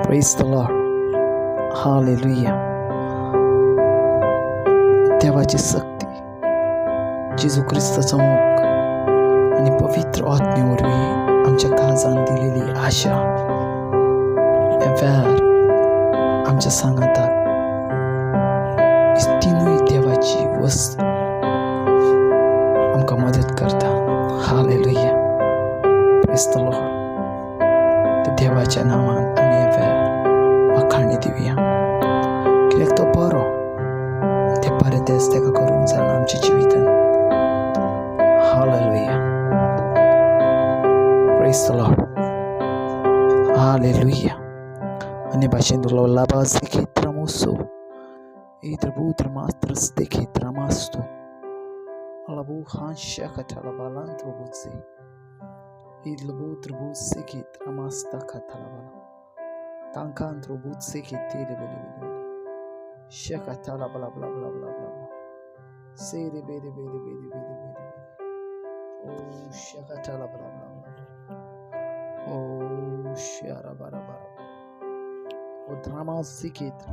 Praise the Lord. Hallelujah. देवाची शक्ती, जेजू क्रिस्ताचो मोग आनी पवित्र आत्मे वरवीं आमच्या काळजान दिलेली आशा वेर आमच्या सांगाताक. ही तिनूय देवाची वस्त आमकां मदत करता. Hallelujah. Praise the Lord. देवाच्या नांवान आमी वेळ वाखाणी दिवया, कित्याक तो बरो. ते बरें तेच ताका करूंक जाणा आमच्या जिवितान. Hallelujah. Praise the Lord. Hallelujah. आनी भाशेन तुलो लाबास खेत्रामोसो इत्रबूत्र मात्रस्ते खेत्रामास्तो alabu hanshakatala balantro butsi idlbutra butsi kitramasta katalabala tankantro butsi kitile bele bele bele shakatala bla bla bla bla bla bla sere bele bele bele bele bele bele. Oh, shakatala bla bla bla. Oh, shara bara bara. O dramasi kitra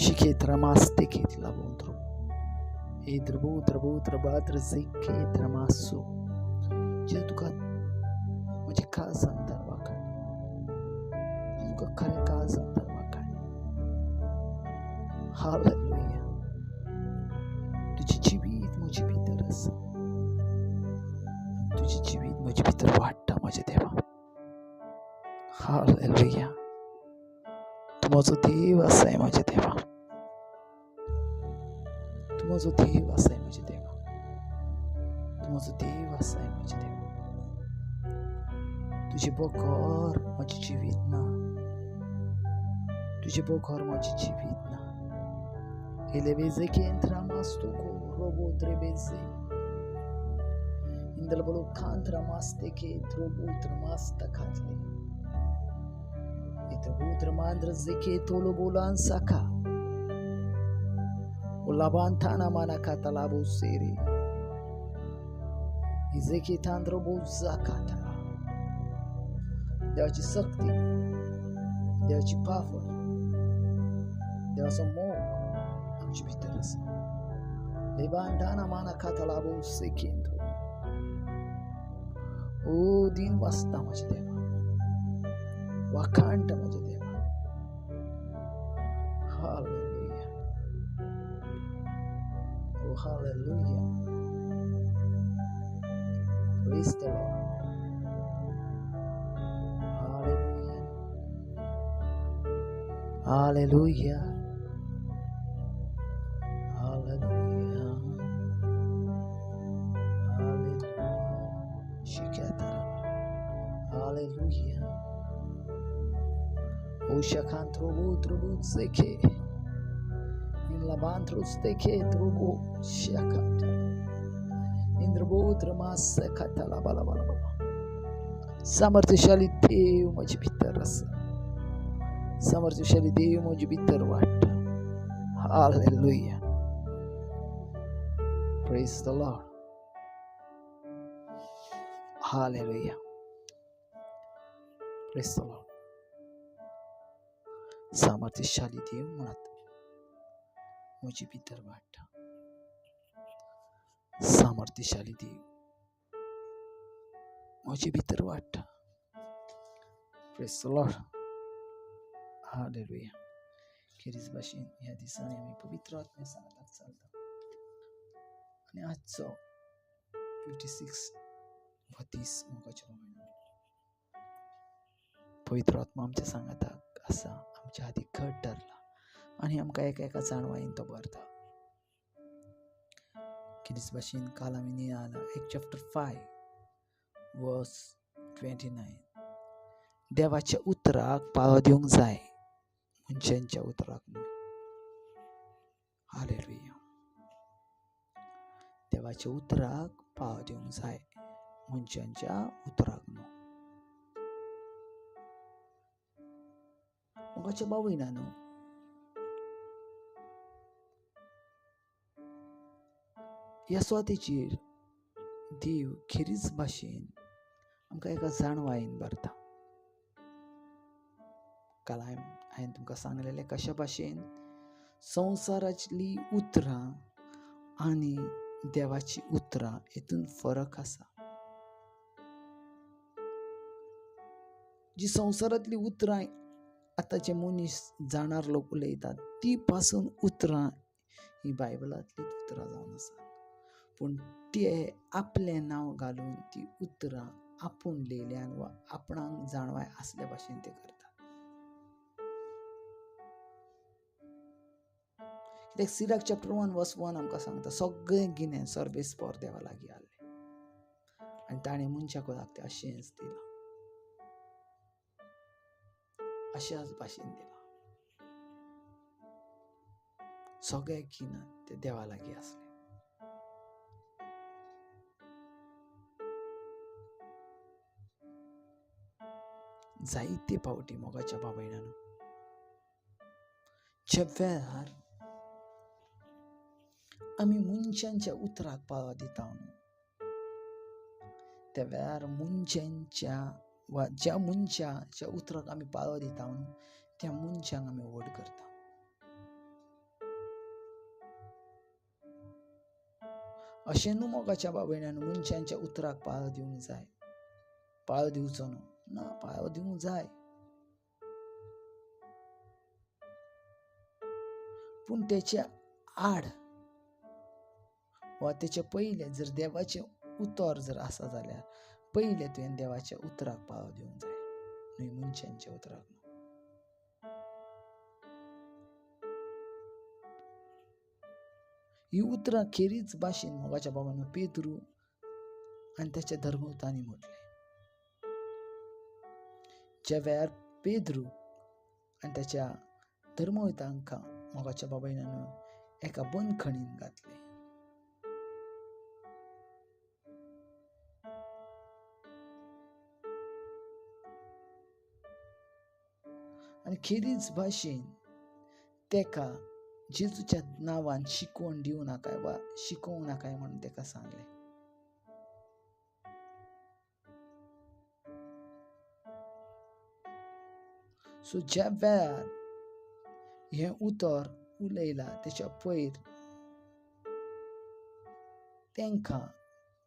shiketramaste kitla bontro इद्रबू द्रबू द्रबाद्र जिके द्रमासो. जे तुका म्हजें काळजान वाखाणी, जे तुका खरें काळजान वाखाणी. Hallelujah. तुजें जिवीत म्हजे भितर आसा, तुजें जिवीत म्हजे भितर वाडटा म्हज्या देवा. हालेलुया. तूं म्हजो देव आसाय म्हज्या देवा, तूं म्हजो देव आसाय म्हज्या देवा, तूं म्हजो देव आसाय म्हज्या देवा. तुजें बगर म्हजें जिवीत ना, तुजें बगर म्हजें जिवीत ना. Eleveze che entramasto robo drebeze indalbolo kantramaste che trobo tramasta katle itrobo tramandra che tolobolan saka ulabantana manakatalabo seri izeke tandrobo zakata. देवाची शक्ती, देवाची पावर, देवाचो मोग आमचे भितर आसा. लेबांटाना माना कातलाबो सेकेंद्रो. ओ दिन वाचता म्हज्या देवा, वाखाणटा म्हज्या देवा. Hallelujah. Oh hallelujah. Praise the Lord. Hallelujah. Hallelujah. Hallelujah. Hallelujah. Shikatara. Hallelujah. Oshakantro trubu seke. In labantro steke trubu shakata. Indrabu tramasa katala bala bala bala. सामर्थ्यशाली देव म्हजे भितर आसा, सामर्थ्यशाली देव म्हजे भितर वाडटा. Hallelujah. Praise the Lord. Hallelujah. Praise the Lord. सामर्थ्यशाली देव म्हणत म्हजे भितर वाडटा. सामर्थ्यशाली देव म्हजे भितर वाडटा. Praise the Lord. Hallelujah. खेरीज भाशेन ह्या दिसांनी आमी पवित्र आत्म्या सांगाताक चलता आनी आजचो 56 हो दीस मोगाच्या म्हयनो. पवित्र आत्मा आमच्या सांगाताक आसा, आमच्या हाती घट धरला आनी आमकां एका एका जाणवायेन तो भरता. खेरीज भाशेन काल आमी नियाळला 1 chapter 5 verse 29. देवाच्या उतराक पाळो दिवंक जाय, मनशांच्या उतराक न्हय. हालेलुया. देवाच्या उतराक पाळो दिवंक जाय, मनशांच्या उतराक न्हय. मोगाच्या बावयना न्हू, ह्या सुवातेचेर देव खेरीज भाशेन आमकां एका जाणवायेन भरता. काल हांवें तुमकां सांगलेलें कशा भाशेन संवसारांतली उतरां आनी देवाची उतरां हेतून फरक आसा. जी संवसारांतली उतरां आतांचे मनीस जाणार लोक उलयतात ती पासून उतरां ही बायबलांतलीच उतरां जावन आसा. पूण ते आपलें नांव घालून ती उतरां आपूण लियल्यान वा आपणाक जाणवाय आसल्या भाशेन ते करतात. कित्याक सिराक चॅप्टर 1 वर्स 1 आमकां सांगता सगळें गिन्यान सर्वेस्पर देवा लागीं आसलें आनी ताणें मनशाक लागता अशेंच दिलां, अशाच भाशेन दिलां. सगळें गिन्यान ते देवा लागीं आसलें. जायते फावटी मोगाच्या बाबायणानो ज्या वेळार आमी मनशांच्या उतराक पाळो दिता न्हू त्या वेळार मनशांच्या वा ज्या मनशाच्या उतराक आमी पाळो दिता न्हू त्या मनशांक आमी व्हड करता. अशें न्हू मोगाच्या बाबयणान मनशांच्या उतराक पाळो दिवंक जाय, पाळो दिवचो न्हू, ना, पाळो दिवंक जाय. पूण तेच्या आड वा तेच्या पयलें जर देवाचें उतर जर आसा जाल्यार पयलें तुवें देवाच्या उतराक पाळो दिवंक जाय, न्हय मनशांच्या उतराक न्हू. ही उतरां खेरीच भाशेन मोगाच्या बाबान पेद्रू आनी ताच्या धर्मवतांनी म्हटलें. ज्या वेळार पेद्रू आनी ताच्या धर्मवतांकां मोगाच्या बाबायणान एका बंदखणीन घातलें. आनी खेरीच भाशेन तेका जेजूच्या नांवान शिकवण दिवं नाकाय वा शिकोवं नाकाय म्हणून तेका सांगलें. सो ज्या वेळार हें उतर उलयलां तेच्या पयर तेंकां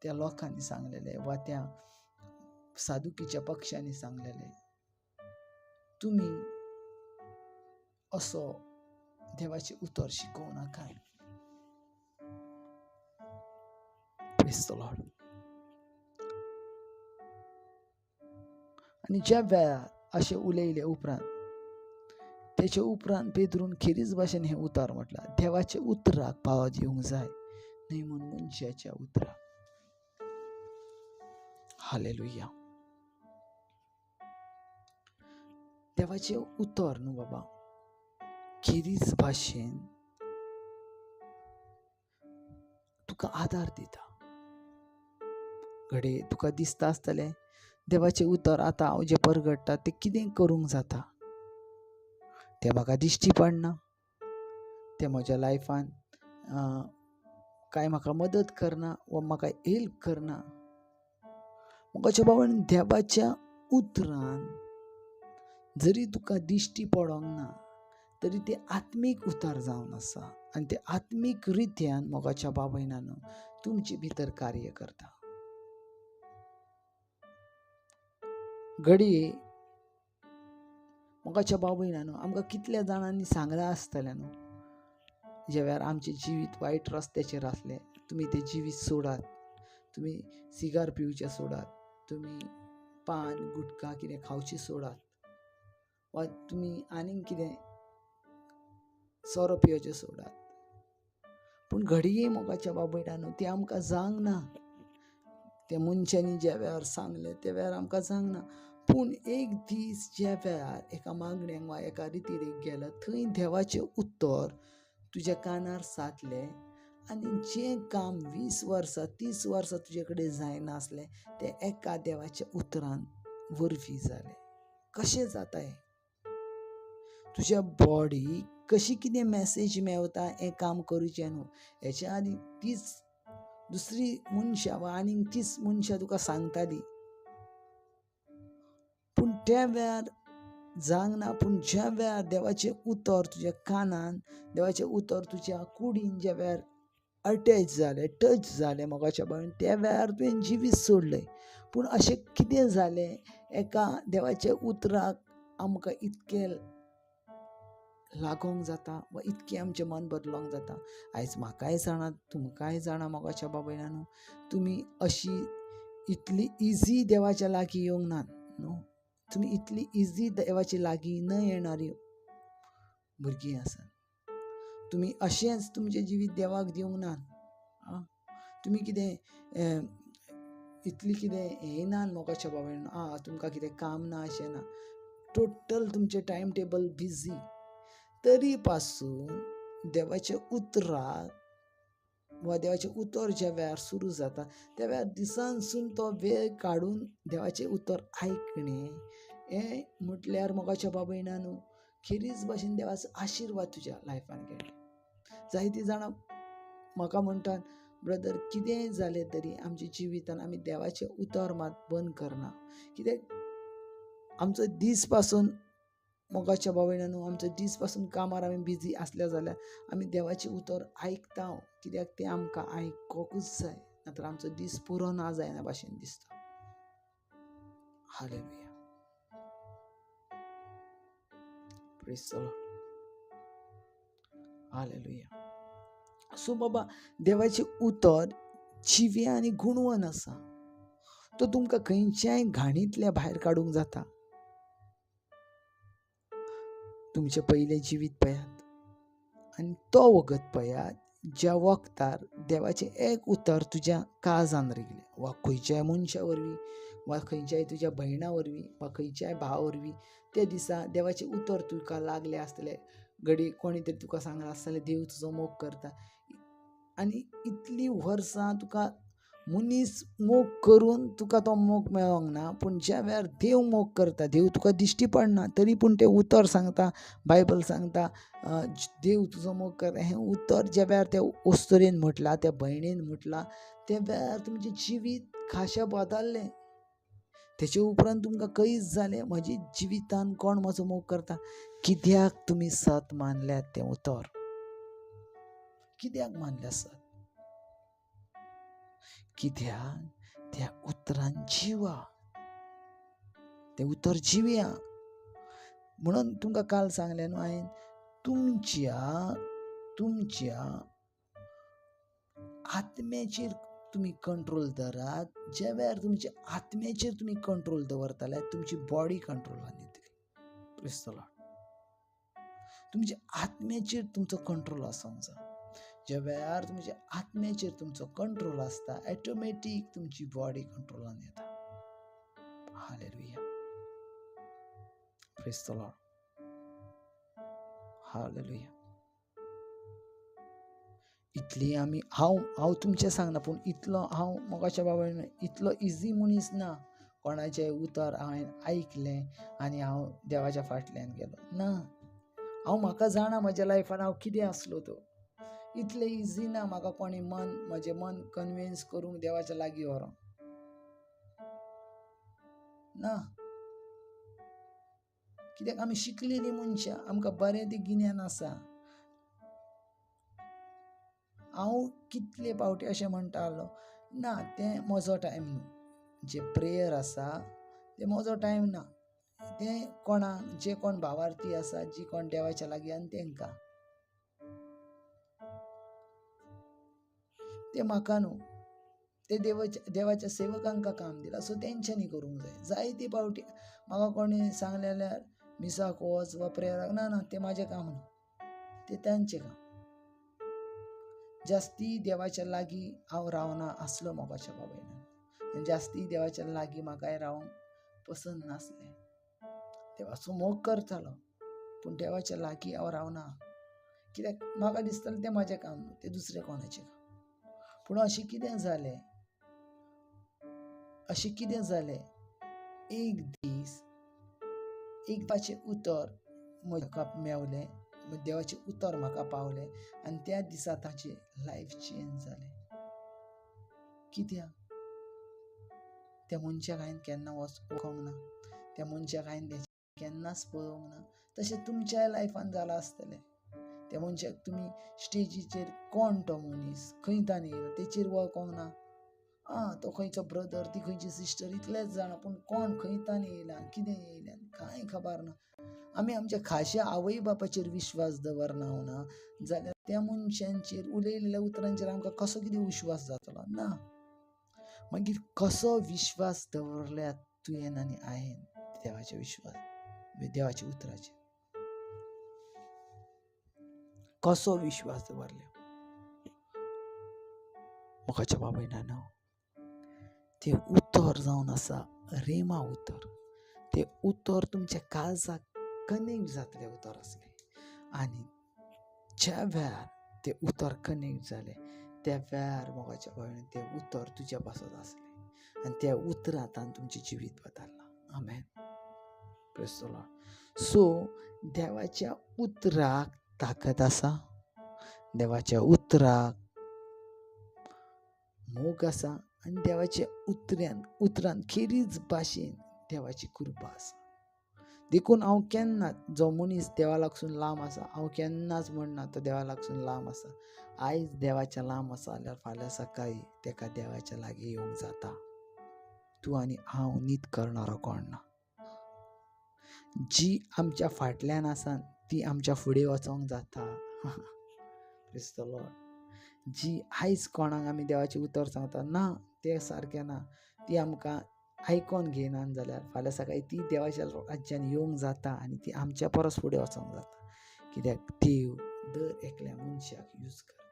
त्या लोकांनी सांगलेलें वा त्या सादुकीच्या पक्षांनी सांगलेलें, तुमी असो देवाचें उतर शिकोवं नाकाय. Praise the Lord. आनी ज्या वेळार अशें उलयले उपरांत तेच्या उपरांत पेद्रून खेरीच भाशेन हें उतर म्हटलां, देवाच्या उतराक पाळो दिवंक जाय न्हय म्हूण मनशाच्या उतराक. हालेलुया. देवाचें उतर न्हू बाबा खेरीच भाशेन तुका आदार दिता. घडये तुका दिसता आसतलें देवाचें उतर आतां हांव जें परगट्टा तें कितें करूंक जाता, तें म्हाका दिश्टी पडना, तें म्हज्या लायफान कांय म्हाका मदत करना वा म्हाका हेल्प करना. मोगाच्या बाबान देवाच्या उतरान जरी तुका दिश्टी पडोंक ना तरी तें आत्मीक उतर जावन आसा आनी तें आत्मीक रित्यान मोगाच्या बाबायणान तुमचे भितर कार्य करता. घडये मोगाच्या बाबयणान आमकां कितल्या जाणांनी सांगलां आसतलें न्हू, ज्या वेळार आमचें जिवीत वायट रस्त्याचेर आसलें, तुमी तें जिवीत सोडात, तुमी सिगार पिवचें सोडात, तुमी पान गुटखा कितें खावचें सोडात वा तुमी आनीक कितें सोरो पिवचें सोडात. पूण घडये मोगाच्या बाबयणान तें आमकां जावंक ना, त्या मनशांनी ज्या वेळार सांगलें त्या वेळार आमकां जावंक ना. पूण एक दीस ज्या वेळार एका मागण्यांक वा एका रितीरेक गेला थंय देवाचें उतर तुज्या कानार सादलें आनी जें काम 20 वर्सां 30 वर्सां तुजे कडेन जायनासलें तें एका देवाच्या उतरान वरवीं जालें. कशें जाता हें? तुज्या बॉडीक कशी कितें मॅसेज मेवता हें काम करूचें न्हू. हेच्या आदी तीच दुसरी मनशां वा आनीक तीच मनशां तुका सांगताली, पूण त्या वेळार जावंक ना, पूण ज्या वेळार देवाचें उतर तुज्या कानान, देवाचें उतर तुज्या कुडीन ज्या वेळार अटॅच जालें, टच जालें मोगाच्या भावान, त्या वेळार तुवें जिवीत सोडलें. पूण अशें कितें जालें, एका देवाच्या उतराक आमकां इतकें लागोंक जाता वा इतकें आमचें मन बदलोंक जाता. आयज म्हाकाय जाणा, तुमकांय जाणा मोगाच्या भाव भयणांनो, तुमी अशी इतली इजी देवाच्या लागीं येवंक नात न्हू, तुमी इतली इजी देवाच्या लागीं न येणारी भुरगीं आसात. तुमी अशेंच तुमचें जिवीत देवाक दिवंक नात. आं, तुमी कितें इतली कितें हें ना मोगाच्या भाव भयणांनो, आं तुमकां कितें काम ना अशें ना, टोटल तुमचें टायम टेबल बिजी, तरी पासून देवाच्या उतराक वा देवाचें उतर ज्या वेळार सुरू जाता त्या वेळार दिसांसून तो वेळ काडून देवाचें उतर आयकणें हें म्हटल्यार मोगाच्या भाव भयणांनो खेरीज भाशेन देवाचो आशिर्वाद तुज्या लायफान घेतले. जायतीं जाणां म्हाका म्हणटात, ब्रदर कितेंय जालें तरी आमच्या जिवितान आमी देवाचें उतर मात बंद करना. कित्याक आमचो दीस पासून मोगाच्या भाव भयणांनो, आमचो दीस पासून कामार आमी बिजी आसले जाल्यार आमी देवाचें उतर आयकता, कित्याक तें आमकां आयकोंकूच जाय, नातर आमचो दीस पुरो ना जायना भाशेन दिसता. Hallelujah, praise the Lord, hallelujah. So बाबा, देवाचें उतर जिवें आनी गुणवन आसा, तो तुमकां खंयच्याय घाणींतल्या भायर काडूंक जाता. तुमचें पयलें जिवीत पळयात आनी तो वखद पळयात ज्या वखदार देवाचें एक उतर तुज्या काळजान रिगलें, वा खंयच्याय मनशा वरवीं, वा खंयच्याय तुज्या भयणा वरवीं, वा खंयच्याय भावा वरवीं, त्या दिसा देवाचें उतर तुका लागलें आसतलें. घडी कोणी तरी तुका सांगलां आसतलें देव तुजो मोग करता, आनी इतलीं वर्सां तुका मनीस मोग करून तुका तो मोग मेळोंक ना, पूण ज्या वेळार देव मोग करता, देव तुका दिश्टी पडना तरी पूण तें उतर सांगता, बायबल सांगता देव तुजो मोग करता. हें उतर ज्या वेळार त्या अस्तुरेन म्हटलां, त्या भयणीन म्हटलां, त्या वेळार तुमचें जिवीत खाशा बदल्लें. तेचे उपरांत तुमकां कळीत जालें म्हज्या जिवितान कोण म्हजो मोग करता. कित्याक तुमी सत मानल्यात तें उतर? कित्याक मानल्यात सत? कित्याक त्या उतरान जिवा, तें उतर जिवया. म्हणून तुमकां काल सांगलें न्हू हांवें, तुमच्या तुमच्या आत्म्याचेर तुमी कंट्रोल धरात. ज्या वेळार तुमच्या आत्म्याचेर तुमी कंट्रोल दवरतले, तुमची बॉडी कंट्रोलान येतली. Praise the Lord. तुमच्या आत्म्याचेर तुमचो कंट्रोल आसूंक जाय. ज्या वेळार तुमच्या आत्म्याचेर तुमचो कंट्रोल आसता, ऑटोमॅटीक तुमची बॉडी कंट्रोलान येता. Hallelujah, praise the Lord, hallelujah. इतली आमी, हांव हांव तुमचें सांगना, पूण इतलो हांव मोगाच्या बाबा इतलो इजी मनीस ना कोणाचें उतर हांवें आयकलें आनी हांव देवाच्या फाटल्यान गेलो ना. हांव म्हाका जाणा म्हज्या लायफान हांव कितें आसलो तो. इतलें इजी ना म्हाका कोणी मन, म्हजें मन कन्विन्स करूंक देवाच्या लागीं व्हरोंक ना. कित्याक आमी शिकलेलीं मनशां, आमकां बरें तें गिन्यान आसा. हांव कितले फावटी अशें म्हणटालो, ना तें म्हजो टायम न्हू, जें प्रेयर आसा तें म्हजो टायम ना, तें कोणाक जे कोण भावार्थी आसा, जी कोण देवाच्या लागीं आनी तेंकां, तें म्हाका न्हू, तें देवाच्या सेवकांक काम दिलां, सो तेंच्यांनी करूंक जाय. जायते फावटी म्हाका कोणी सांगलें जाल्यार मिसाक वच वा प्रेयराक, ना ना तें म्हाजें काम न्हू, तें तांचें काम. जास्ती देवाच्या लागीं हांव रावना आसलो मोगाच्या बाबायन, जास्ती देवाच्या लागीं म्हाकाय रावंक पसंत नासलें. देवाचो मोग करतालो पूण देवाच्या लागीं हांव रावना, कित्याक म्हाका दिसतालें तें म्हाजें काम न्हू, तें दुसरें कोणाचें काम. पूण अशें कितें जालें, अशें कितें जालें, एक दीस एकदाचें उतर म्हाका मेवलें, देवाचें उतर म्हाका पावलें आनी त्या दिसा ताचें लायफ चेंज जालें. कित्याक त्या मनशाक हांवें केन्ना वळखूंक ना, त्या मनशाक हांवें केन्नाच पळोवंक ना. तशें तुमच्याय लायफान जालां आसतलें. त्या मनशाक तुमी स्टेजीचेर कोण तो मनीस खंय ताणें येयला तेचेर वळखोंक ना. आं, तो खंयचो ब्रदर, ती खंयची सिस्टर, इतलेंच जाणा, पूण कोण खंय ताणें येयला, कितें येयल्यान कांय खबर ना. आमी आमच्या खाश्या आवय बापाचेर विश्वास दवरना ना जाल्यार त्या मनशांचेर उलयल्ल्या उतरांचेर आमकां कसो कितें विश्वास जातलो ना. मागीर कसो विश्वास दवरल्या तुवें आनी हांवें देवाचे विश्वास, देवाच्या उतराचेर कसो विश्वास दवरल्या? मोगाच्या बाबा नानो, तें उतर जावन आसा रेमा उतर. तें उतर तुमच्या काळजाक कनेक्ट जातलें उतर आसलें आनी ज्या वेळार तें उतर कनेक्ट जालें त्या वेळार मोगाच्या बाबा तें उतर तुज्या पासत आसलें आनी त्या उतरांत तुमचें जिवीत बदल्लां. आमेन. Praise the Lord. सो देवाच्या उतराक ताकद आसा, देवाच्या उतराक मोग आसा आनी देवाच्या उतरान खेरीज भाशेन देवाची कृपा आसा. देखून हांव केन्नाच जो मनीस देवा लागसून लांब आसा हांव केन्नाच म्हणना तो देवा लागसून लांब आसा. आयज देवाच्या लांब आसा जाल्यार फाल्यां सकाळीं तेका देवाच्या लागीं येवंक जाता. तूं आनी हांव नीत करणारो कोण ना. जी आमच्या फाटल्यान आसा ती आमच्या फुडें वचोंक जाता. Praise the Lord. जी आयज कोणाक आमी देवाचें उतर सांगता ना तें सारकें ना, ती आमकां आयकोन घेयना जाल्यार फाल्यां सकाळीं ती देवाच्या राज्यान येवंक जाता आनी ती आमच्या परस फुडें वचोंक जाता. कित्याक देव दर एकल्या मनशाक यूज करता.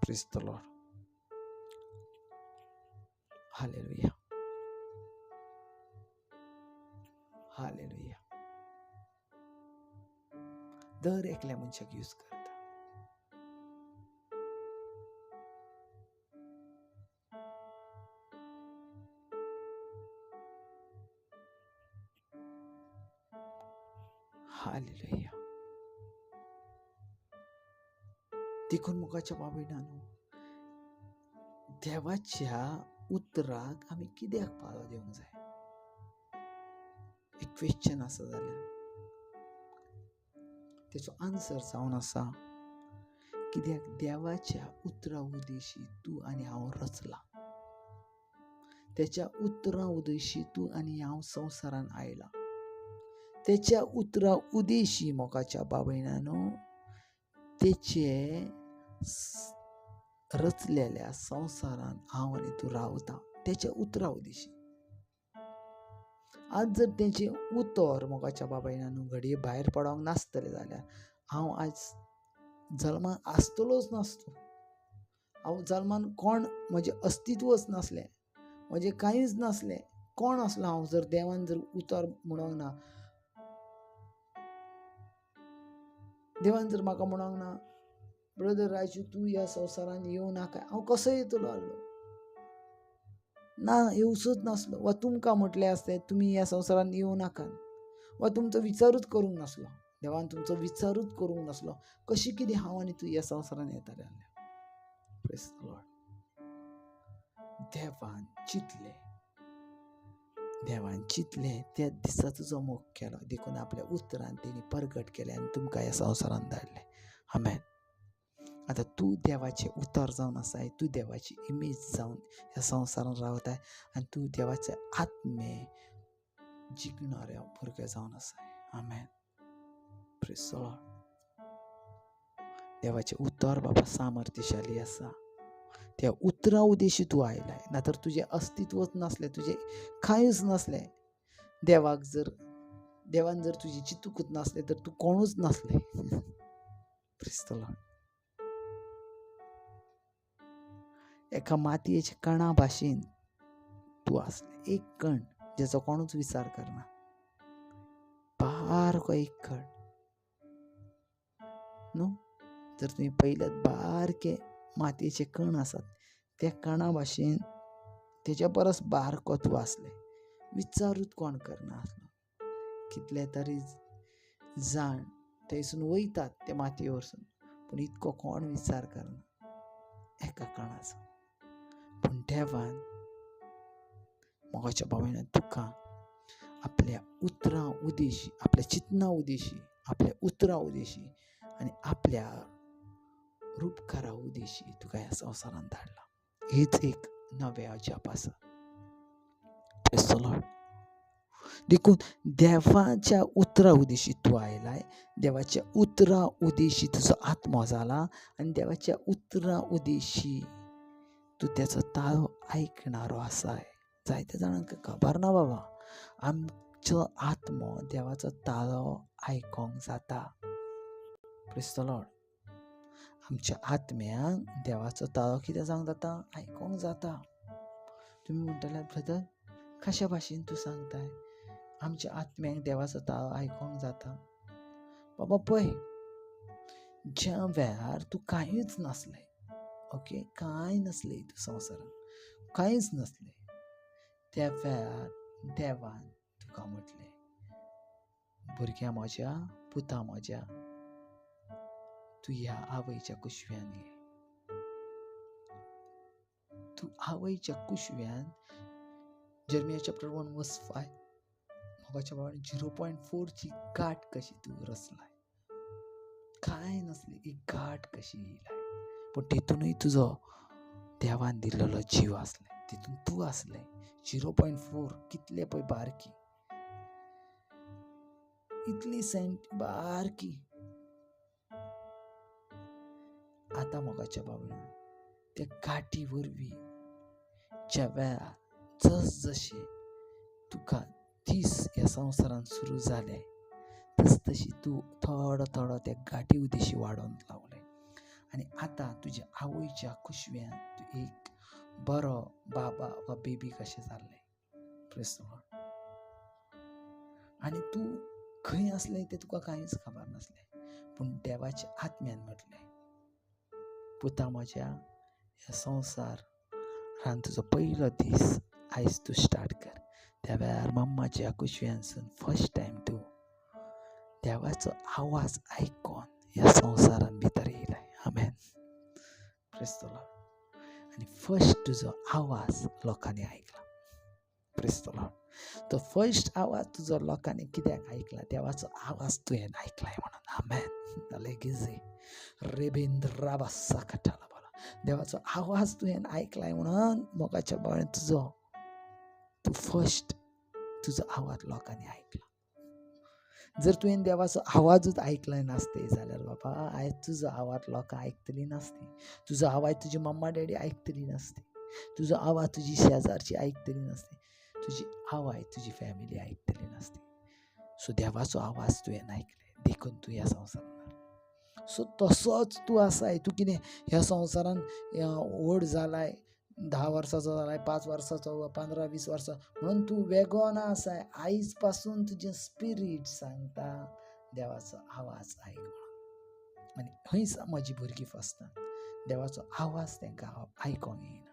Praise the Lord. Hallelujah. Hallelujah. दर एकल्या मनशाक यूज करता. हालेलुया. देखून मोगाच्या बाबा देवाच्या उतराक आमी कित्याक पाळो दिवंक जाय? एक क्वेश्चन आसा जाल्यार तेचो आन्सर जावन आसा कित्याक देवाच्या उतरा उदेशी तूं आनी हांव रचला. तेच्या उतरा उदेशी तूं आनी हांव संवसारान आयला. तेच्या उतरा उदेशी मोगाच्या बाबा तेचे रचलेल्या संवसारान हांव आनी तूं रावता तेच्या उतरा उदेशी. आज जर तेचें उतर मोगाच्या बाबायनानू घडये भायर पडोंक नासतलें जाल्यार हांव आज जल्मान आसतलोच नासलो. हांव जल्मान कोण, म्हजें अस्तित्वच नासलें, म्हजें कांयच नासलें, कोण आसलो हांव जर देवान जर उतर म्हणोंक ना, देवान जर म्हाका म्हणोंक ना ब्रदर राजू तूं ह्या संवसारान येवं नाका, हांव कसो येतलो आसलो? ना, येवचोच नासलो. वा तुमकां म्हटलें आसतें तुमी ह्या संवसारान येवं नाकात, वा तुमचो विचारूच करूंक नासलो, देवान तुमचो विचारूच करूंक नासलो, कशी कितें हांव आनी तूं ह्या संवसारान येतालें आसलें. Praise the Lord. देवान चिंतलें, देवान चिंतलें त्या दिसा तुजो मोग केलो, देखून आपल्या उतरान तेणी परगट केलें आनी तुमकां ह्या संवसारान धाडलें. आमेन. आतां तूं देवाचें उतर जावन आसाय, तूं देवाची इमेज जावन ह्या संवसारान रावताय आनी तूं देवाचे आत्मे जिखणाऱ्या भुरगें जावन आसाय. आमेन. Praise the Lord. देवाचें उतर बाबा सामर्थ्यशाली आसा. त्या उतरा उदेशी तूं आयलाय, ना तर तुजें अस्तित्वच नासलें, तुजें कांयच नासलें. देवाक जर देवान जर तुजें चिंतूकच नासलें तर तूं कोणूच नासलें. Praise the Lord. एका मातयेच्या कणा भाशेन तूं आसलें, एक कण जेचो कोणूच विचार करना, बारको एक कण न्हू. जर तुमी पळयल्यात बारके मातयेचे कण आसात, त्या कणा भाशेन तेच्या परस बारको तूं आसलें, विचारूच कोण करना आसलो. कितले तरी जाण थंयसून वयतात ते मातये वरसून, पूण इतको कोण विचार करना एका कणाचो. पूण देवान मोगाच्या बाबान तुका आपल्या उतरां उदेशी, आपल्या चिंतना उदेशी, आपल्या उतरां उदेशी आनी आपल्या रुपकारा उदेशी तुका ह्या संवसारांत धाडला. हीच एक नवें अजाप आसा. Praise the Lord. देखून देवाच्या उतरा उदेशी तूं आयलाय, देवाच्या उतरा उदेशी तुजो आत्मो जाला आनी देवाच्या उतरा उदेशी तूं तेचो ताळो आयकणारो आसाय. जायत्या जाणांक खबर ना बाबा, आमचो आत्मो देवाचो ताळो आयकोंक जाता. Praise the Lord. आमच्या आत्म्यांक देवाचो ताळो कितें जावंक जाता, आयकोंक जाता. तुमी म्हणटले ब्रदर कशा भाशेन तूं सांगताय आमच्या आत्म्यांक देवाचो ताळो आयकोंक जाता? बाबा पळय, ज्या वेळार तूं कांयच नासलें, ओके, कांय नासलें तूं संवसारांत, कांयच नासलें, त्या वेळार देवान तुका म्हटलें, भुरग्या म्हज्या, पुता म्हज्या, तूं ह्या आवयच्या कुशव्यान ये. तूं आवयच्या कुशव्यान, जर्मिया चॅप्टर 1 वर्स 5, मोगाच्या बाबान 0.4 गाठ कशी तूं रचलाय. कांय नासली एक गाठ कशी येयलाय, पूण तितूनय तुजो देवान दिल्लो जीव आसले, तितून तूं आसलें. 0.4 कितले पळय बारकी, इतली सेंट बारकी. आतां मोगाच्या बाबा त्या गाठी वरवीं ज्या वेळार जस जशें तुका दीस ह्या संवसारांत सुरू जाले तस तशी तूं थोडो थोडो त्या गाठी उदेशी वाडोवन लावलें आनी आतां तुज्या आवयच्या कुशव्यान तूं एक बरो बाबा वा बेबी कशें जाल्लें. Praise the Lord. आनी तूं खंय आसलें तें तुका कांयच खबर नासलें, पूण देवाच्या आत्म्यान म्हटलें, पुता म्हज्या, ह्या संवसारान तुजो पयलो दीस आयज तूं स्टार्ट कर. त्या वेळार मम्माच्या कुशव्यानसून फर्स्ट टायम तूं देवाचो आवाज आयकोन ह्या संवसारान भितर येयलाय. आमेन. Praise the Lord. आनी फर्स्ट तुजो आवाज लोकांनी आयकला. Praise the Lord. तो फर्स्ट आवाज तुजो लोकांनी कित्याक आयकला? देवाचो आवाज तुवें आयकलाय म्हणून. आमेन. लेगीजे रेबेंद्रा बासा कटाला बोला. देवाचो आवाज तुवें आयकलाय म्हणून मोगाच्या बाबा तुजो तूं फर्स्ट तुजो आवाज लोकांनी आयकला. जर तुवें देवाचो आवाजूच आयकलाय नासते जाल्यार बाबा आयज तुजो आवाज लोकां आयकतली नासती, तुजो आवाज तुजी मम्मा डॅडी आयकतली नासती, तुजो आवाज तुजी शेजारची आयकतली नासती, तुजी आवाज तुजी फॅमिली आयकतली नासती. सो देवाचो आवाज तुवें आयकले देखून तूं ह्या संवसारान. सो तसोच तूं आसाय. तूं कितें ह्या संवसारान व्हड जालाय, 10 वर्सांचो जालाय, 5 वर्सांचो, 15-20 वर्सां, म्हणून तूं वेगळो ना आसाय. आयज पासून तुजें स्पिरीट सांगता देवाचो आवाज आयक म्हणून. आनी हयच म्हजी भुरगीं फसतात, देवाचो आवाज तांकां आयकोंक येना.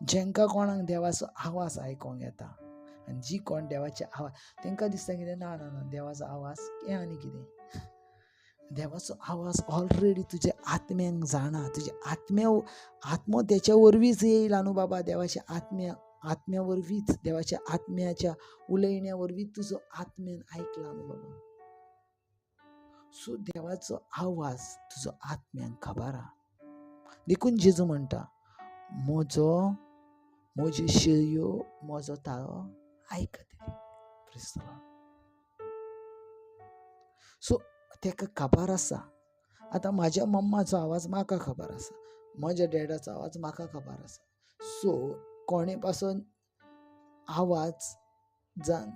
जेंकां कोणाक देवाचो आवाज आयकोंक येता आनी जी कोण देवाचे आवाज तांकां दिसता कितें, ना ना ना देवाचो आवाज हें आनी कितें. देवाचो आवाज ऑलरेडी तुज्या आत्म्यांक जाणा, तुज्या आत्म्या आत्मो तेच्या वरवींच येयला न्हू बाबा. देवाच्या आत्म्या आत्म्या वरवींच, देवाच्या आत्म्याच्या उलयण्या वरवीं तुजो आत्म्यान आयकला न्हू बाबा. सो देवाचो आवाज तुजो आत्म्यांक खबर आहा. देखून जेजू म्हणटा, म्हजो म्हज्यो शेळयो म्हजो ताळो आयकतली. Praise the Lord. सो तेका खबर आसा. आतां म्हाज्या मम्माचो आवाज म्हाका खबर आसा, म्हज्या डॅडाचो आवाज म्हाका खबर आसा. सो कोणे पासून आवाज जान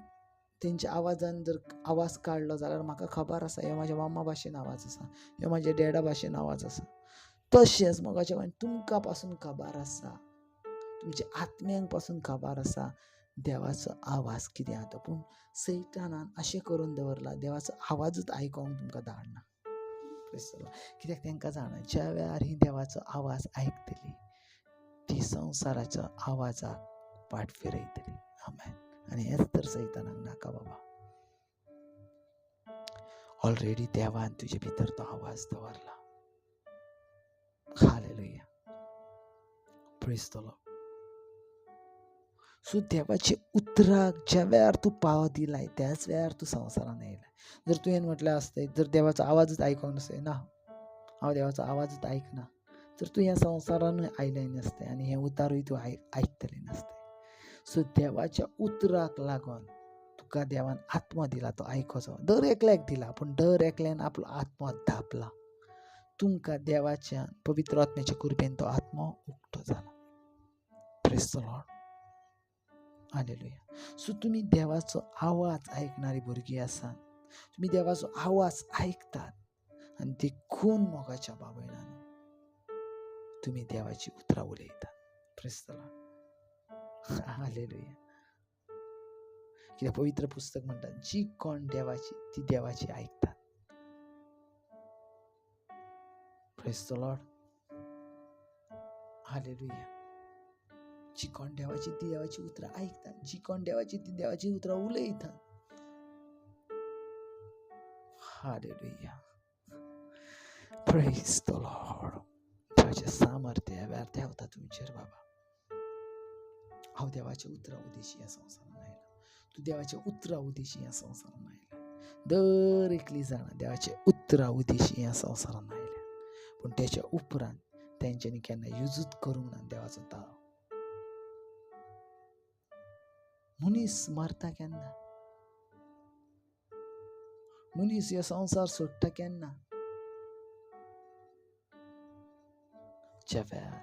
तेंच्या आवाजान जर आवाज काडलो जाल्यार म्हाका खबर आसा हे म्हाज्या मम्मा भाशेन आवाज आसा, हे म्हाज्या डॅडा भाशेन आवाज आसा. तशेंच मोगाच्या भावांनो, तुमकां पासून खबर आसा, तुमच्या आत्म्यांक पासून खबर आसा देवाचो आवाज कितें आसा तो. पूण सैतानान अशें करून दवरला देवाचो आवाजूच आयकोंक तुमकां धाडना. कित्याक तांकां जाणा ज्या वेळार ही देवाचो आवाज आयकतली ती संवसाराच्या आवाजाक फाट फिरयतली. आमेन. आनी हेंच तर सैतानाक नाका बाबा. ऑलरेडी देवान तुजे भितर तो आवाज दवरला. Hallelujah. Praise the Lord. So देवाचे उतराक ज्या वेळार तूं पाव दिलाय त्याच वेळार तूं संवसारान येयलाय. जर तुवें म्हटलें आसतय, जर देवाचो आवाजच आयकोंक नासतय, ना हांव देवाचो आवाजच आयकना, तर तूं ह्या संवसारानूय आयलें नासतय आनी हें उतारूय तूं आयकतलें नासतय. सो देवाच्या उतराक लागून तुका देवान आत्मो दिला, तो आयकोचो. दर एकल्याक दिला, पूण दर एकल्यान आपलो आत्मो धापला. तुमकां देवाच्या पवित्र आत्म्याच्या कृपेन तो आत्मो उक्तो जाला. Praise the Lord, hallelujah. So तुमी देवाचो आवाज आयकणारी भुरगीं आसात, तुमी देवाचो आवाज आयकतात आनी देखून मोगाच्या बाबयणान तुमी देवाची उतरां उलयतात. Praise the Lord, hallelujah. कित्याक पवित्र पुस्तक म्हणटा, जी कोण देवाची ती देवाची आयकतात. Praise the Lord, hallelujah. जी कोण देवाची ती देवाची उतरां आयकतात, जी कोण देवाची ती देवाची उतरां उलयतात. हालेलुया, प्रेज the Lord. देवाचें सामर्थ्य ह्या वेळार देंवता तुमचेर बाबा. हांव देवाच्या उतरां उदेशी ह्या संवसारान आयला, तूं देवाच्या उतरां उदेशी ह्या संवसारान आयला. दर एकली जाणां देवाच्या उतरां उदेशी ह्या संवसारान आयल्या, पूण तेच्या उपरांत तेंच्यांनी केन्ना युजूच करूंक ना देवाचो ताळो. मनीस मरता केन्ना, मनीस ह्यो संवसार सोडटा केन्ना, ज्या वेळार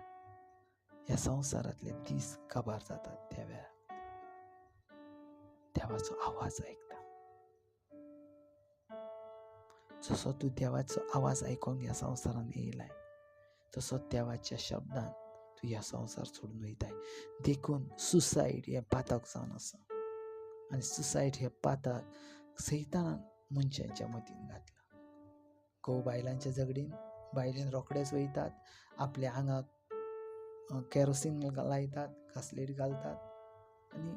ह्या संवसारांतले दीस काबार जातात त्या वेळार देवाचो आवाज आयकता. जसो तूं देवाचो आवाज आयकोंक ह्या संवसारान येयलाय, तसो देवाच्या शब्दान तूं ह्या संवसार सोडून वयताय. देखून सुसायड हें पातक जावन आसा आनी सुसायड हें पातक सैतानान मनशांच्या मतीन घातलां. घोव बायलांच्या झगडीन बायलेन रोखडेच वयतात, आपल्या आंगाक कॅरोसीन लायतात, घासलेट घालतात आनी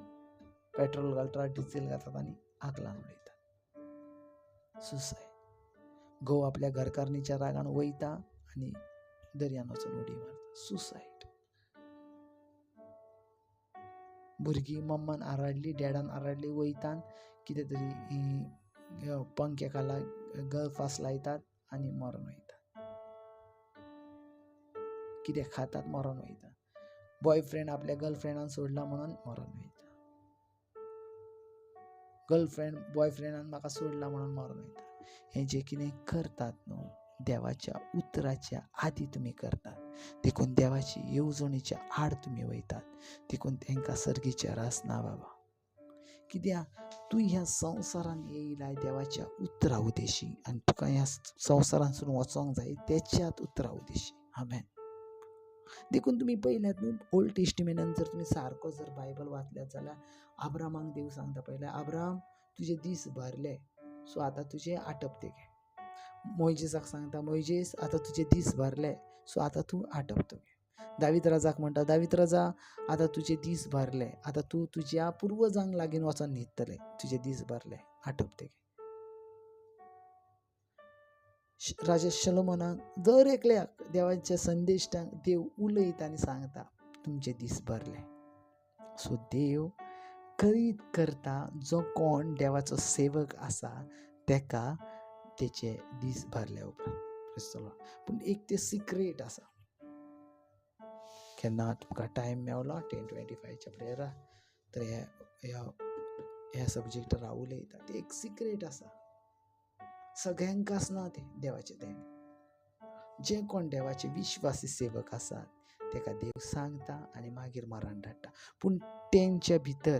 पेट्रोल घालतात, डिझेल घालतात आनी आग लावन उडयतात. सुसायड. घोव आपल्या घरकारणीच्या रागान वयता आनी दर्यान वचून उडी मारता. सुसायड. भुरगीं मम्मान आराडली, डॅडान आराडली, वयतान कितें तरी पंख्या खाला गळफास लायतात आनी मरोन वयतात. कितें खातात मरोन वयतात. बॉयफ्रेंड आपल्या गर्लफ्रेंडान सोडला म्हणून मरोन वयता. गर्लफ्रेंड बॉयफ्रेंडान म्हाका सोडला म्हणून मरोन वयता. हें जें कितें करतात न्हू देवाच्या उतराच्या आदी तुमी करतात, देखून देवाची येवजणेच्या आड तुमी वयतात, देखून तांकां सर्गीचें रास ना बाबा. कित्याक तूं ह्या संवसारान येयलाय देवाच्या उतरा उदेशी आनी तुका ह्या संवसारांतसून वचोंक जाय तेच्याच उतरा उदेशी. आमेन. देखून तुमी पयल्यात न्हू ओल्ड टेस्टिमेंटान जर तुमी सारको जर बायबल वाचल्यात जाल्यार आब्रामाक देव सांगता पयलें, आब्राम तुजे दीस भरले, सो आतां तुजें आटपते घे. मोयजेसाक सांगता, मोयजेस आतां तुजे दीस भरले, सो आतां तूं आटपतो घे. दावीद राजाक म्हणटा, दावीद राजा आतां तुजे दीस भरले, आतां तूं तुज्या पुर्वजांक लागीं वचोन न्हिदतले, तुजे दीस भरले, आटपते घे. राजा शलोमनाक दर एकल्याक देवाच्या संदेशाक देव उलयता आनी सांगता तुमचे दीस भरले. सो देव करीत करता जो कोण देवाचो सेवक आसा तेका तेचे दीस भरले उपरांत. पूण एक ते सिक्रेट आसा. केन्ना तुमकां टायम मेवलो 10:25 प्रेयरा तर ह्या सब्जेक्टार हांव उलयता. ते एक सिक्रेट आसा, सगळ्यांक आसना तें देवाचें देणें. जे कोण देवाचे विश्वासी सेवक आसात तेका देव सांगता आनी मागीर मरण धाडटा. पूण तेंच्या भितर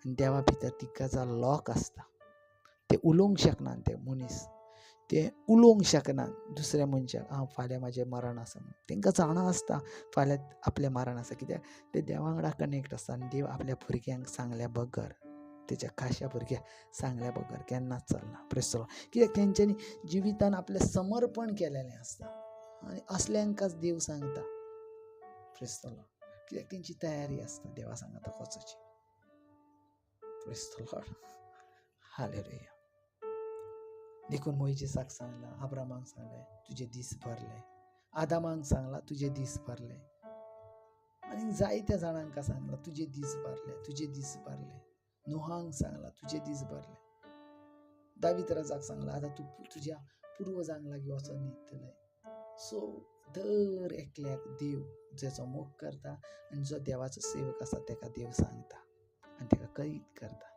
आनी देवा भितर ती गजाल लॉक आसता. ते उलोवंक शकनात, ते मनीस ते उलोवंक शकनात दुसऱ्या मनशाक, आं फाल्यां म्हाजें मरण आसा म्हणून. तेंकां जाणा आसता फाल्यां आपलें मरण आसा, कित्याक ते देवा वांगडा कनेक्ट आसता आनी देव आपल्या भुरग्यांक सांगल्या बगर, तेच्या खाश्या भुरग्यांक सांगल्या बगर केन्नाच चलना. प्रेस कित्याक तेंच्यांनी जिवितान आपलें समर्पण केलेलें आसता आनी असल्यांकाच देव सांगता. प्रेस कित्याक तेंची तयारी आसता देवा सांगता वचोची. Praise the Lord, hallelujah. देखून मोयजेसाक सांगलां, आब्रामाक सांगलें तुजे दीस भरले, आदामाक सांगलां तुजे दीस भरले, आनी जायत्या जाणांक सांगलां तुजे दीस भरले, तुजे दीस भरले. नोहांक सांगलां तुजे दीस भरले. दावीद राजाक सांगलां आतां तूं तुज्या पुर्वजांक लागीं वचोन न्हिदतलें. सो दर एकल्याक देव जेचो मोग करता आनी जो देवाचो सेवक आसा तेका देव सांगता आनी तेका कळीत करता,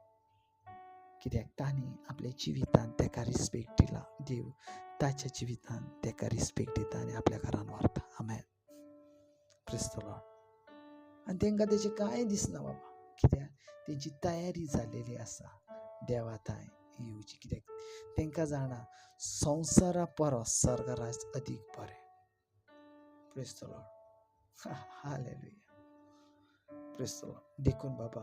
कित्याक तांणी आपल्या जिवितान तेका रिस्पेक्ट दिला. देव ताच्या जिवितान तेका रिस्पेक्ट दिता आनी आपल्या घरान व्हरता. आमेन. Praise the Lord. आनी तेंकां तेचें कांय दिसना बाबा, कित्याक तेंची तयारी जाल्लेली आसा देवा थांय येवची. कित्याक तेंकां जाणा संवसारा परस स्वर्गराज अदीक बरें. Praise the Lord. Hallelujah. Praise the Lord. देखून बाबा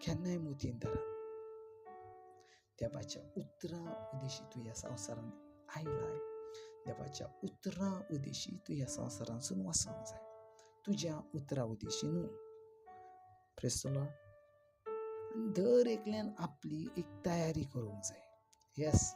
केन्नाय मुतीन धरात, देवाच्या उतरां उदेशी तूं ह्या संवसारान आयलाय, देवाच्या उतरां उदेशी तूं ह्या संवसारांसून वचोंक जाय, तुज्या उतरां उदेशी न्हू. Praise the Lord. आनी दर एकल्यान आपली एक तयारी करूंक जाय. येस,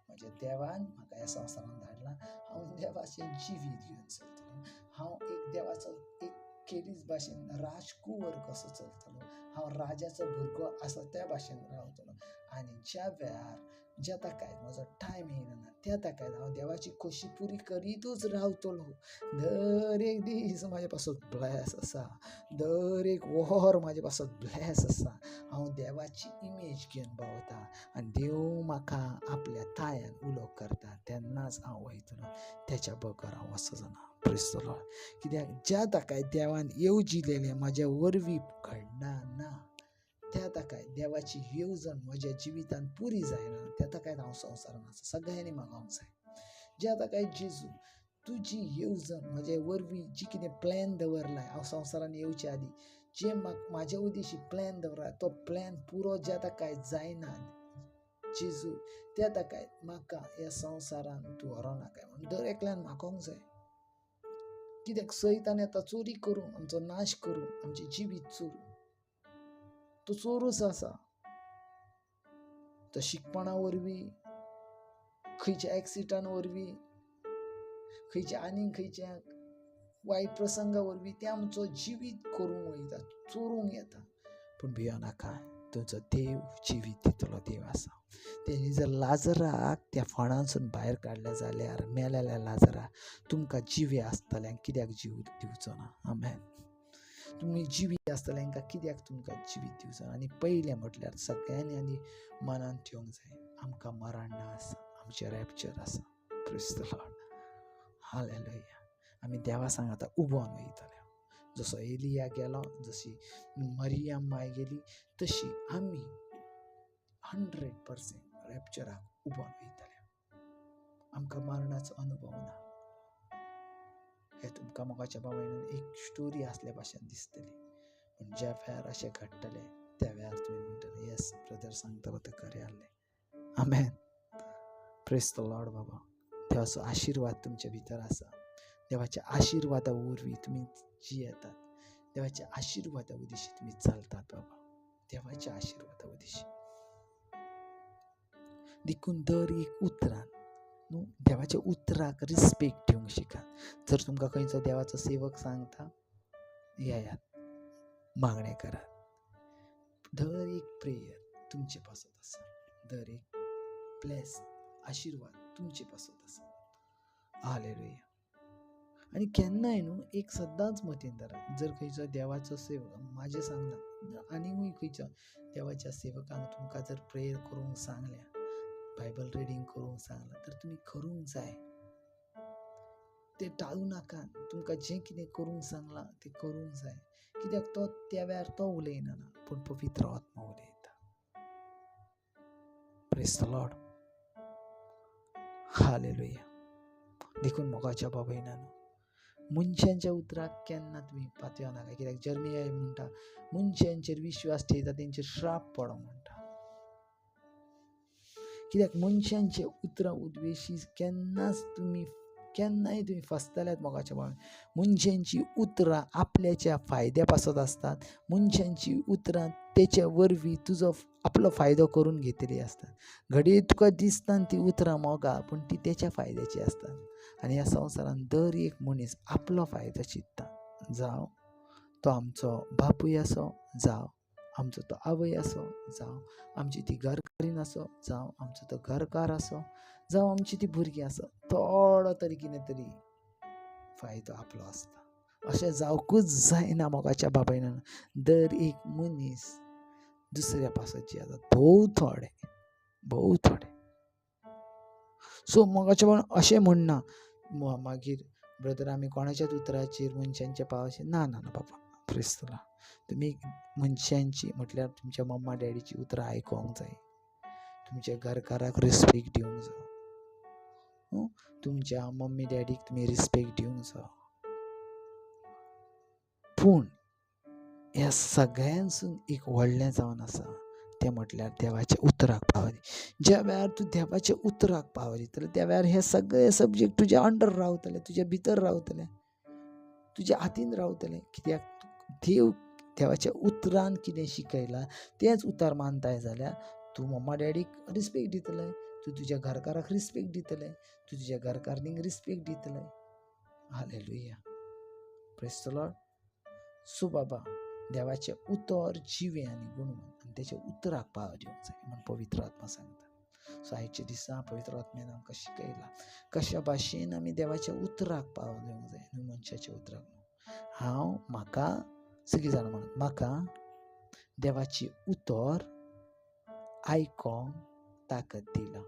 म्हज्या देवान म्हाका ह्या संवसारान धाडला, हांव देवाचें जिवीत घेवन चलतलो, हांव एक देवाचो एक केलीच भाशेन राजकुंवर कसो चलतलो, हांव राजाचो भुरगो आसा त्या भाशेन रावतलो. आनी ज्या वेळार ज्या ताकाय म्हजो टायम येयना त्या ताकाय हांव देवाची खोशी पुरी करीतूच रावतलो. दर एक दीस म्हाजे पासत ब्लेस आसा, दर एक वर म्हाजे पासत ब्लेस आसा. हांव देवाची इमेज घेवन भोंवता आनी देव म्हाका आपल्या तायान उलो करता तेन्नाच हांव वयतलो, तेच्या बगर हांव वचना. Praise the Lord. कित्याक ज्या ताकाय देवान येवजिलेलें म्हाज्या वरवीं घडना ना, त्या ताकाय देवाची येवजण म्हज्या जिवितान पुरी जायना, त्या ताकाय हांव संवसारान आसा. सगळ्यांनी मागोवंक जाय. ज्या ताकाय जेजू तुजी येवजण म्हज्या वरवीं जी कितें प्लॅन दवरलाय, हांव संवसारान येवचे आदीं जे म्हाज्या उदेशी प्लॅन दवरला तो प्लॅन पुरो ज्या ताकाय जायना जेजू, त्या ताकाय म्हाका ह्या संवसारान तूं व्हरों नाकाय म्हणून दर एकल्यान मागोवंक जाय. कित्याक सैतान येता चोरी करूंक, आमचो नाश करूंक, आमचें जिवीत चोरूंक. तो चोरूच आसा. तो शिकपणा वरवीं, खंयच्या एक्सिडंटान वरवीं, खंयच्या आनीक खंयच्या वायट प्रसंगा वरवीं ते आमचो जिवीत करूंक वयता, चोरूंक येता. पूण भियो नाका, तुमचो देव जिवीत दितलो देव आसा. तेणी जर लाजराक त्या फणांसून भायर काडले जाल्यार मेलेल्या लाजराक तुमकां जिवे आसतल्यांक कित्याक जीव दिवचो ना? आमेन. तुमी जिवी आसतल्यांकां कित्याक तुमकां जिवीत दिवचो ना? आनी पयलें म्हटल्यार सगळ्यांनी आनी मनान ठेवंक जाय, आमकां मरण ना आसा, आमचें रॅप्चर आसा. Praise the Lord. Hallelujah. आमी देवा सांगाता उबोन वयतले. जसो एलिया गेलो, जशी मरियम माय गेली, तशी आमी 100% रॅप्चराक उबोन वयतले. आमकां मरणाचो अनुभव ना. हे तुमकां मोगाच्या बाबायन एक स्टोरी आसल्या भाशेन दिसतली, पूण ज्या वेळार अशें घडटलें त्या वेळार तुमी म्हणटले येस ब्रदर सांगतलो तें खरें आहलें. आमेन. Praise the Lord. बाबा देवाचो आशिर्वाद तुमच्या भितर आसा. देवाच्या आशिर्वादा वरवीं तुमी जियेतात, देवाच्या आशिर्वादा उदेशी तुमी चलतात बाबा, देवाच्या आशिर्वादा उदेशी. देखून दर एक उतरान न्हू देवाच्या उतराक रिस्पेक्ट दिवंक शिकात. जर तुमकां खंयचो देवाचो सेवक सांगता, येयात मागणें करात. दर एक प्रेयर तुमचे पासत आसा, दर एक ब्लेस आशिर्वाद तुमचे पासत आसा. हालेलुया. आनी केन्नाय न्हू एक सदांच मतीन धरात, जर खंयचो देवाचो सेवक, म्हाजें सांगना आनीकूय खंयच्या देवाच्या सेवकान तुमकां जर प्रेयर करूंक सांगल्या, बायबल रिडींग करूंक सांगलां, तर तुमी करूंक जाय. तें टाळूं नाकात. तुमकां जें कितें करूंक सांगलां तें करूंक जाय. कित्याक तो त्या वेळार तो उलयना ना, पूण पवित्र आत्मा उलयता. Praise the Lord. Hallelujah. देखून मोगाच्या बाबा, मनशांच्या उतराक केन्ना तुमी पातयो नाका. कित्याक जर्मिया म्हणटा मनशांचेर विश्वास ठेयता तेंचेर श्राप पडो म्हणटा. कित्याक मनशांचे उतरां उद्वेशी केन्नाच तुमी केन्नाय तुमी फसतल्यात मोगाच्या बाबा. मनशांची उतरां आपल्याच्या फायद्या पासत आसतात, मनशांची उतरां तेच्या वरवीं तुजो आपलो फायदो करून घेतली आसतात. घडये तुका दिसता ती उतरां मोगा, पूण ती तेच्या फायद्याची आसतात. आनी ह्या संवसारान दर एक मनीस आपलो फायदो चिंतता. जावं तो आमचो बापूय आसो, जावं आमचो तो आवय आसो, जावं आमची ती घरकारीन आसो, जावं आमचो तो घरकार आसो, जावं आमची ती भुरगीं आसो, थोडो तरी कितें तरी फायदो आपलो आसता. अशें जावकूच जायना मोगाच्या बाबायन. दर एक मनीस दुसऱ्या पासत जियेता, भोव थोडे, भोव थोडे. सो मोगाच्या बाबा अशें म्हणना मागीर ब्रदर आमी कोणाच्याच उतराचेर मनशांच्या पावाचेर ना ना ना बाबा, क्रिस्तला तुमी मनशांची म्हटल्यार तुमच्या मम्मा डॅडीची उतरां आयकोंक जाय, तुमच्या घरकाराक रिस्पेक्ट दिवंक जाय, तुमच्या मम्मी डॅडीक तुमी रिस्पेक्ट दिवंक जाय. पूण ह्या सगळ्यांसून एक व्हडलें जावन आसा तें म्हटल्यार देवाच्या उतराक पावर. ज्या वेळार तूं देवाच्या उतराक पावर दितले त्या वेळार हे सगळे सब्जेक्ट तुज्या अंडर रावतले, तुज्या भितर रावतले, तुज्या हातीन रावतले. कित्याक देव देवाच्या उतरान कितें शिकयलां तेंच उतर मानताय जाल्यार तूं मम्मा डॅडीक रिस्पेक्ट दितले, तूं तुज्या घरकाराक रिस्पेक्ट दितले, तूं तुज्या घरकारणीक रिस्पेक्ट दितले. Hallelujah, praise the Lord. So बाबा देवाचें उतर जिवें आनी गुणवंत आनी तेच्या उतराक पावर दिवंक जाय म्हूण पवित्र आत्मा सांगता. सो आयच्या दिसा पवित्र आत्म्यान आमकां शिकयलां कशा भाशेन आमी देवाच्या उतराक पावर दिवंक जाय, न्हू मनशाच्या उतराक न्हू. हांव म्हाका सगळीं जाणां म्हणून म्हाका देवाची उतर आयकोंक ताकद दिला.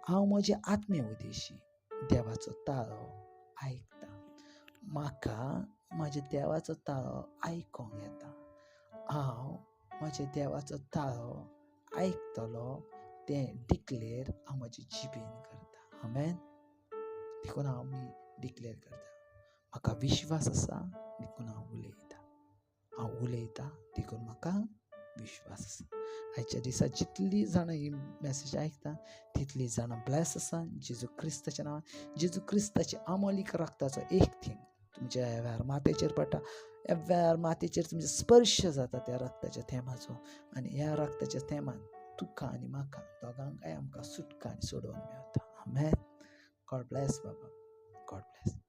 हांव म्हज्या आत्म्या उदेशी देवाचो ताळो आयकता. म्हाका म्हज्या देवाचो ताळो आयकोंक येता. हांव म्हज्या देवाचो ताळो आयकतलो तें डिक्लेर हांव म्हजे जिबेन करता. आमेन. देखून हांव मी डिक्लेर करता, म्हाका विश्वास आसा देखून हांव उलयता, हांव उलयता देखून म्हाका विश्वास आसा. आयच्या दिसा जितली जाणां ही मॅसेज आयकता तितली जाणां ब्लेस आसा जेजू क्रिस्ताच्या नांवान. जेजू क्रिस्ताच्या अमोलीक रक्ताचो एक थेंब तुमच्या ह्या वेळार माथ्याचेर पडटा, ह्या वेळार माथ्याचेर तुमचो स्पर्श जाता त्या रक्ताच्या थेंबाचो, आनी ह्या रक्ताच्या थेंबान तुका आनी म्हाका दोगांकय आमकां सुटका आनी सोडोवन मेळटा. आमेन. गॉड ब्लेस बाबा, गॉड ब्लेस.